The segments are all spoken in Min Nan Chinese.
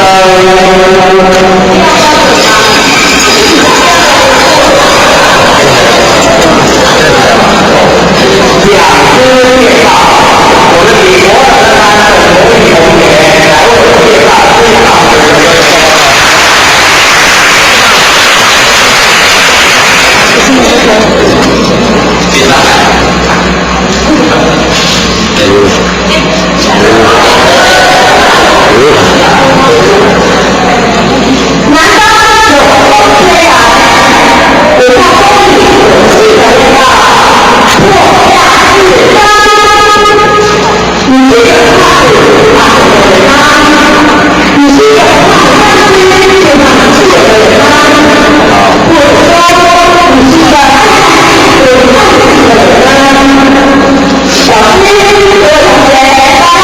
讲师介绍，我们请国二三班的国语同学来为我们介绍思雅老师。南方有风吹来，我怕风里有戏的味道，破家日当。你是个怕死怕死的人吗？你是个怕僵尸又怕血的人吗？或者说你是个爱看戏又爱戏的人吗？老师，各位同学，大家好。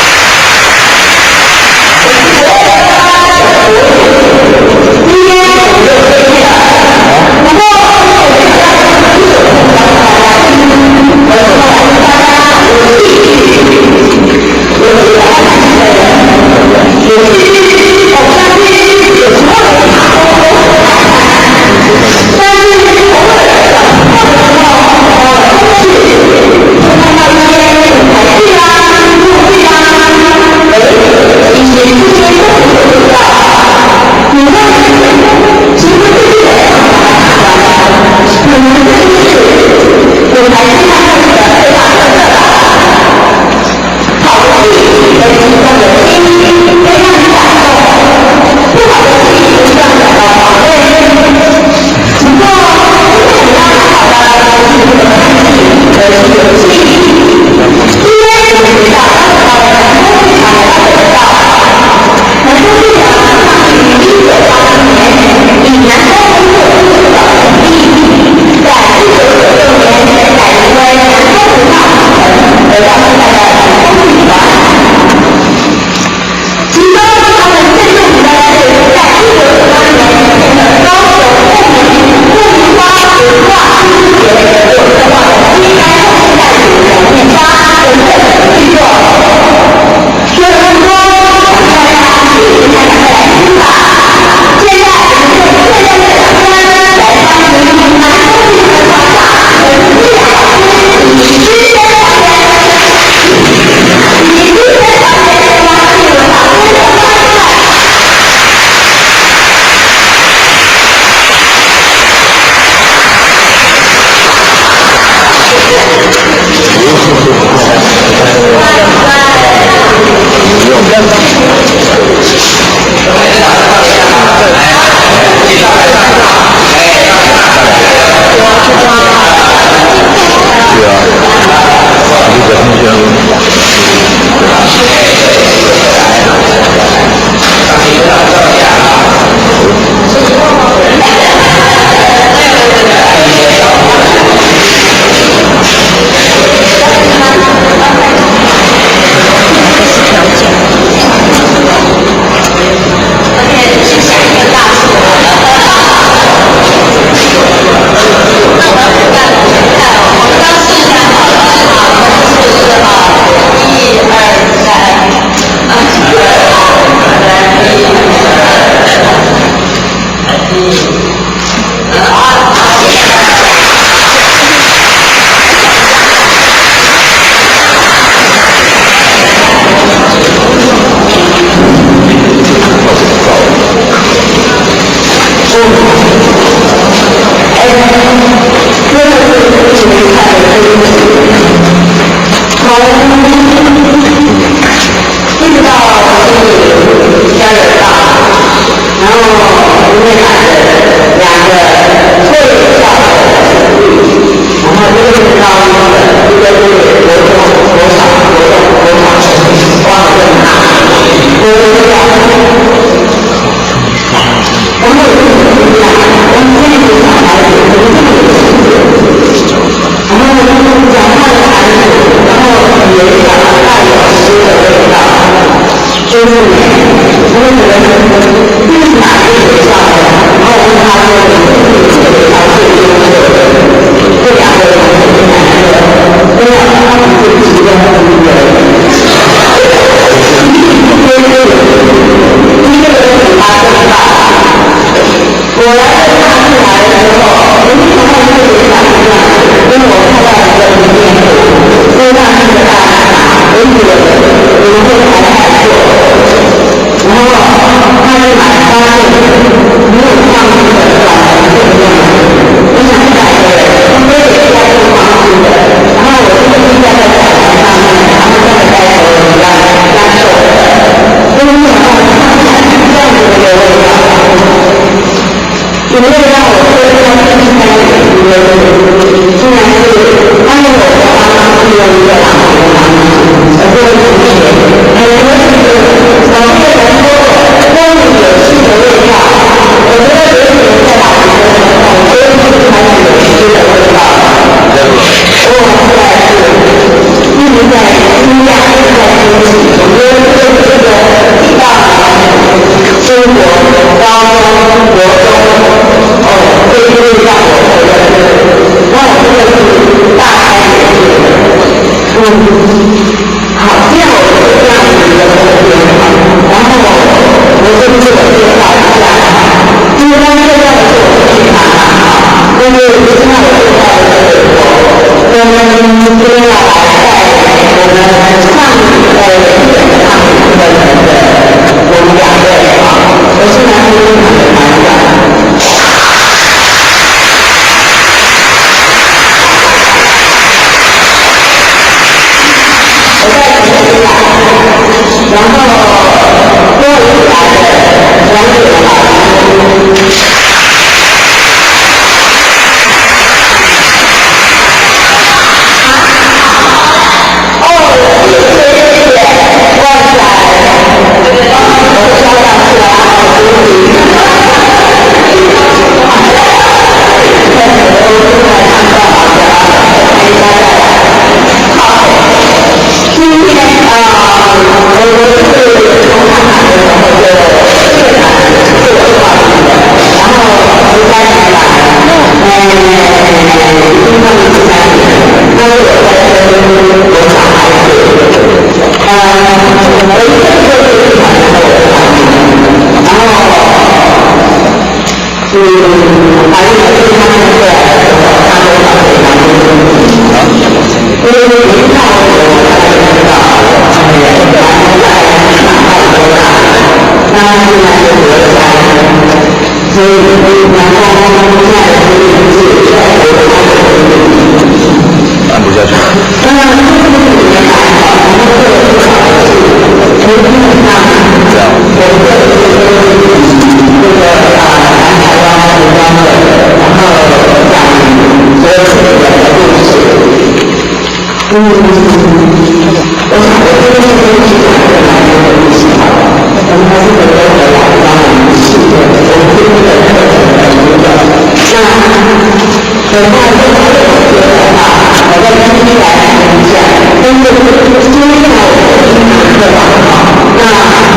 我是国二三班的国语，今天我们又见面了。不过，因为我们学校是我希望大家有兴趣。我是个爱看戏的人，有戏、偶像剧，有时候也卡通都爱看。但是偶尔小时候的时候，出去会看到一些舞台剧啊、幕剧啊，哎，其实这些都不重要。你问，其实这些可能这就是舞台剧它的最大特色吧。好的戏可以激动人心，可以让你感动；不好的戏会让你感到乏味。不过，今天我们要探讨的不是怎么看戏，而是游戏。今天我们学校邀请到了南丰剧团来到本校。南丰剧团创立于1987年，以南丰工作艺术馆成立，在1996年改名为南丰文化剧城，而到现在的南丰剧团。其中，他们最著名的是在1998年举行的高雄木棉花文化艺术节所策划的新单现代舞两面纱等等的剧作。说了这么多，想大家一定还想再来听吧？现在我们就以最热烈的掌声来欢迎南丰剧团团长陈思雅老师以及资深导演，以及资深导演王静文老师，欢迎他们。對啊，你就咁樣。是條件。 OK，是下一個大樹。那我要怎麼看？我們剛試一下好了，好，我們試試哈，一二三，啊，來，一二，一，好，好，謝謝大家。哎，真的是一直看的追从一直到心里交流道，然后因为带着两个退校的子女，然后一个是高一的，一个是国中、国小、国中、国小，哇，更大，我就讲，我们有这么一样，我们这个小孩子怎么这么有气质？然后讲话的孩子，然后语言上带有诗的味道，就是美。我觉得这是哪个学校的？然后我问他说：“你是这个学校最优秀的？”这两个同学是男的，对啊，他们是其中之一。然後跟我一起來的兩位老師。哦，謝謝謝謝，哇塞，我小老師啊，好好，今天啊，我是從上海的時候就現場做報名的，然後13年來，已經報名13年，那我在跟我小孩子，我一個月就一場，然後我就報名，然後，反正每次他們過來的時候，他都告訴他們，因為一看我，大家就知道，哎，長大那現在就國三，所以南方現在的年紀在國三。按不下去。當然，這幾年來，我們做了不少的事，從基本上，我們這個啊，南台灣文光會，然後講所有這個的故事。我想我今天先去講這個南部的故事好了，我們還是回過頭來講我們系的我們今天的課程的一個。那等下最後一個的話，我再繼續來談一下。但是今天呢，我是第一堂課嘛，那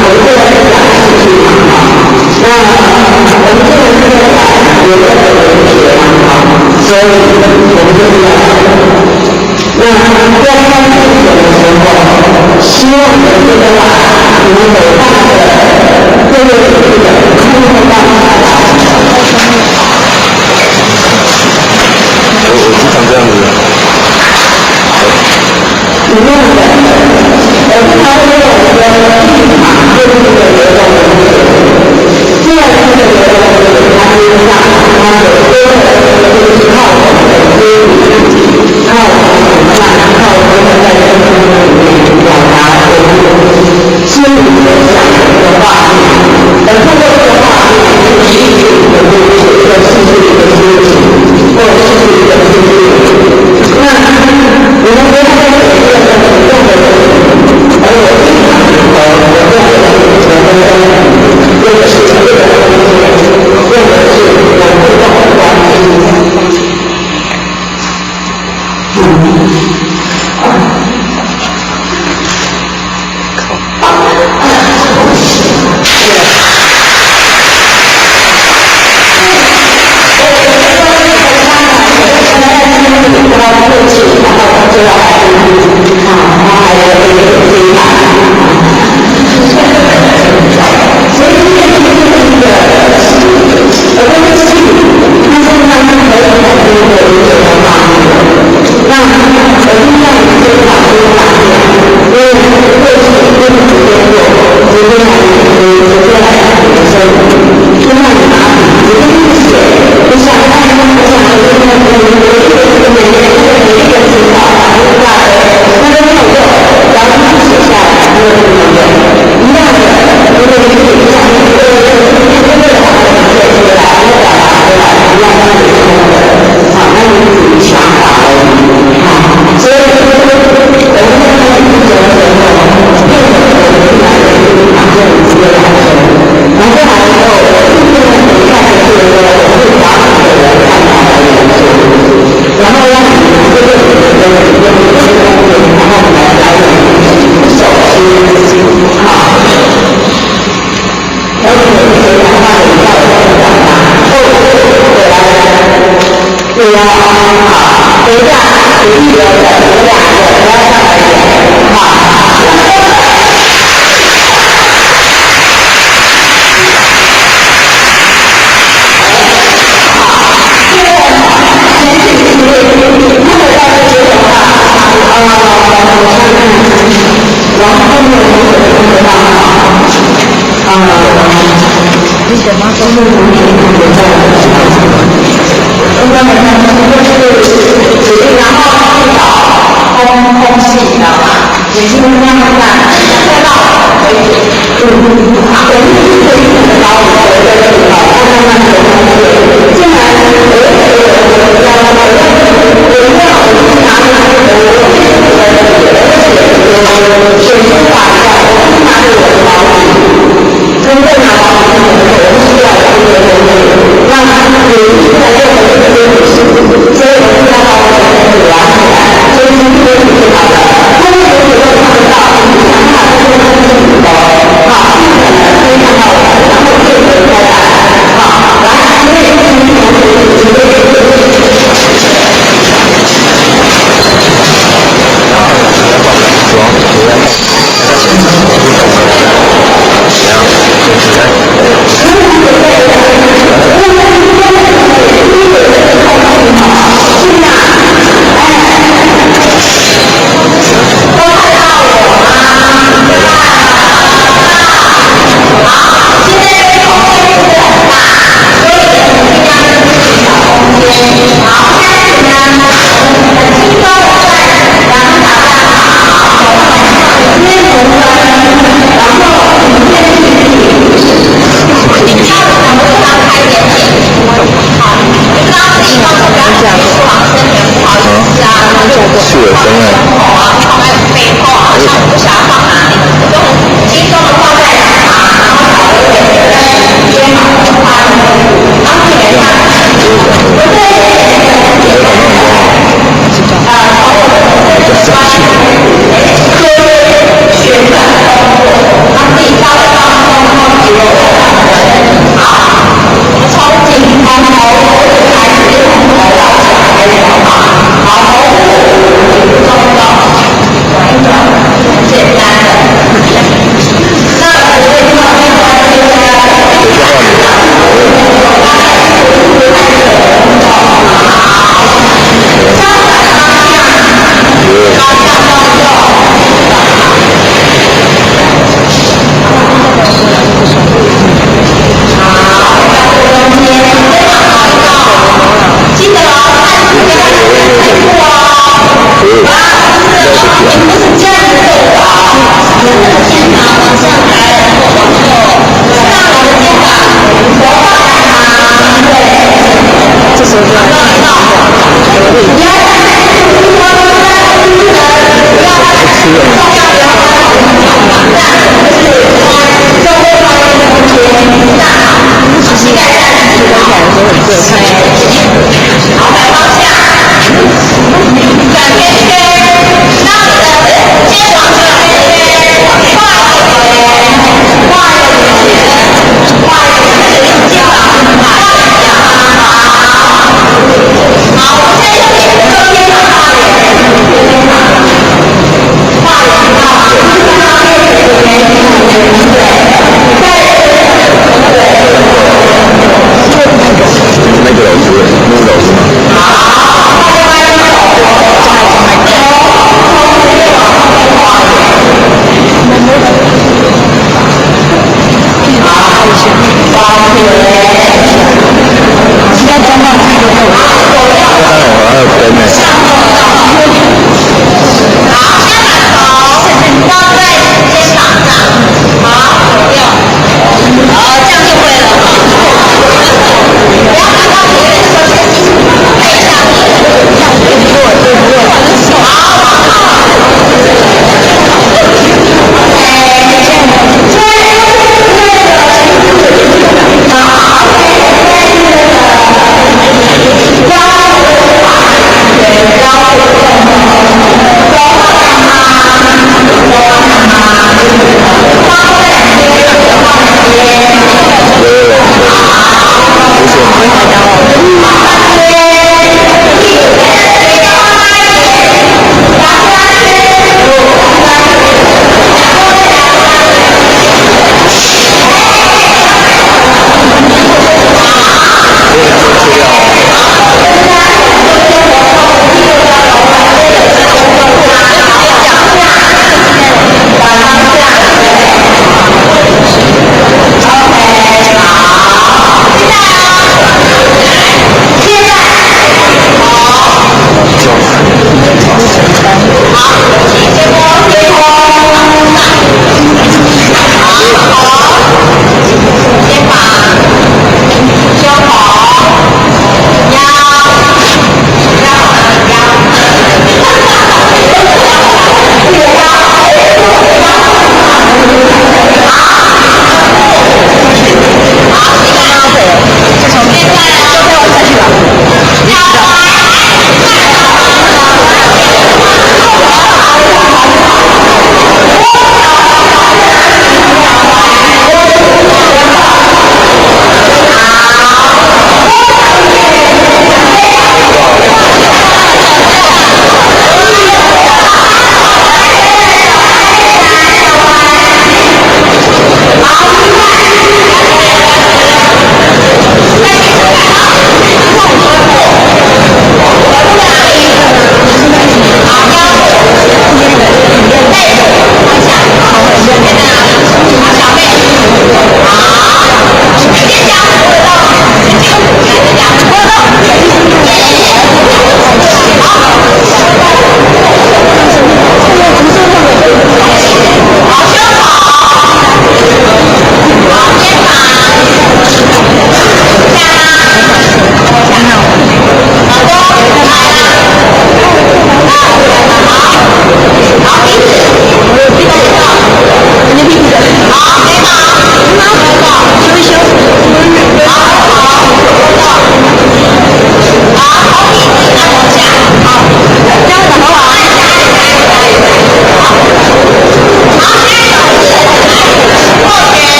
我們這個是講興趣嘛，那我們這個課來有這個文學嘛，所以我們就是要。那在開始的時候，希望的這個把你們偉大的這個這個通通放下來。我經常這樣子。你那樣的，我經常會認為說，立場就是這個流動文學。既然是這個流動文學，它就是上，它有多的就是靠我們。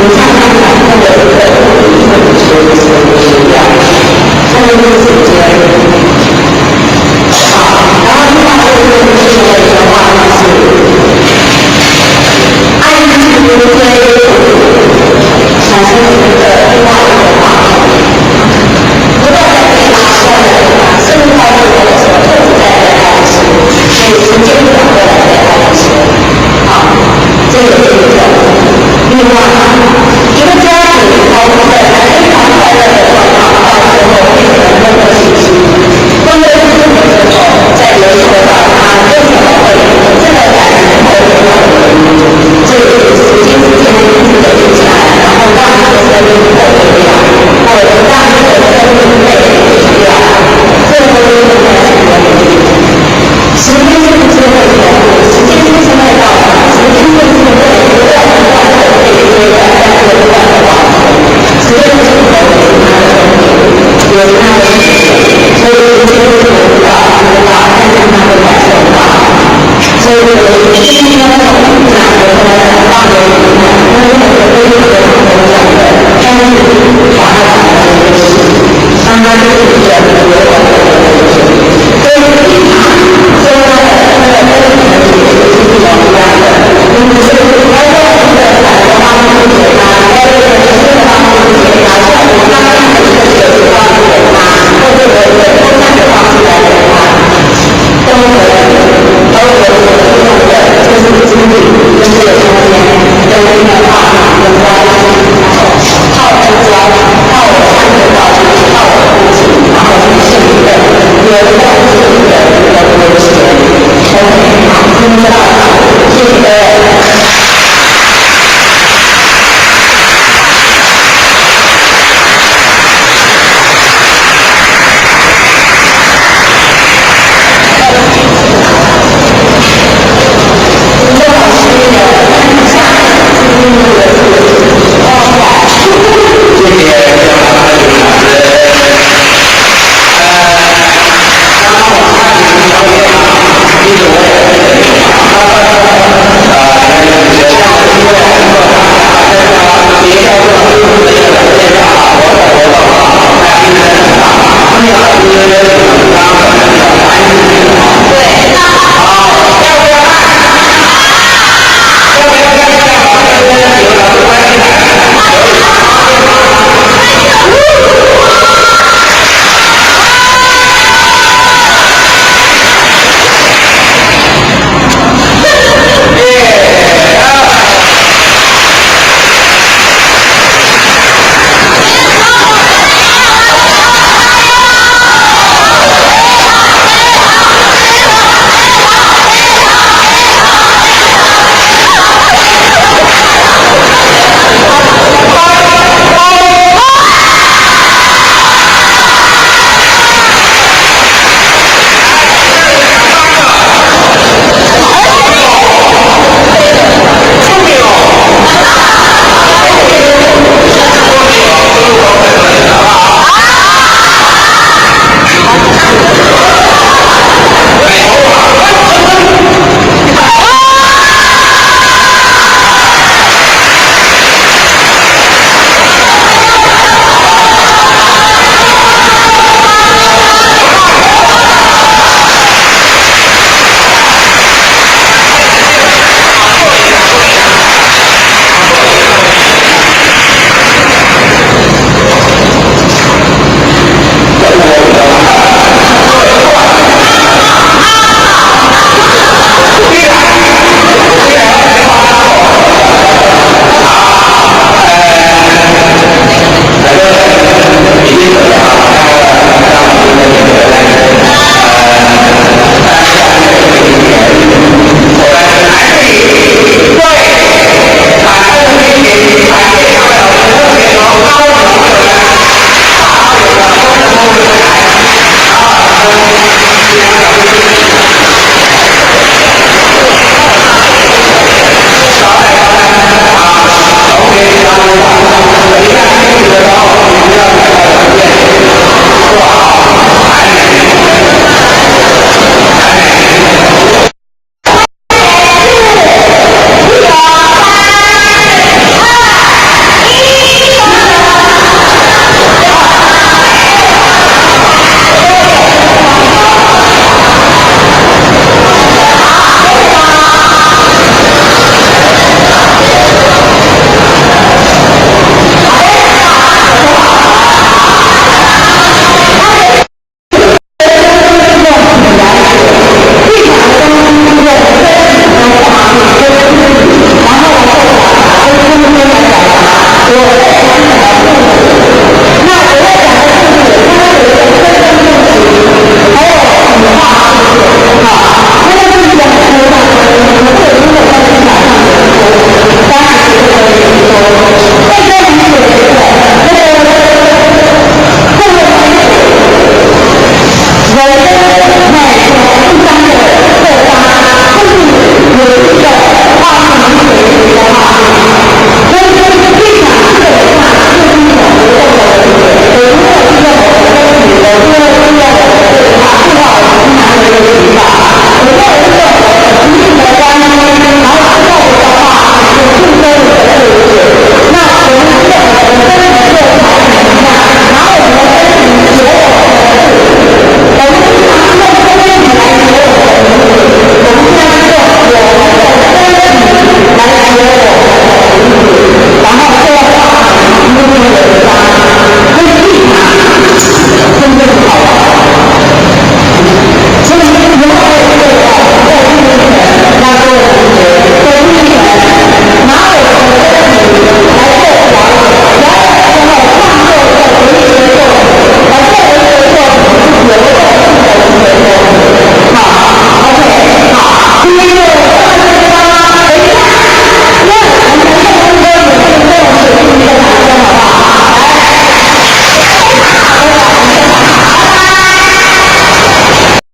你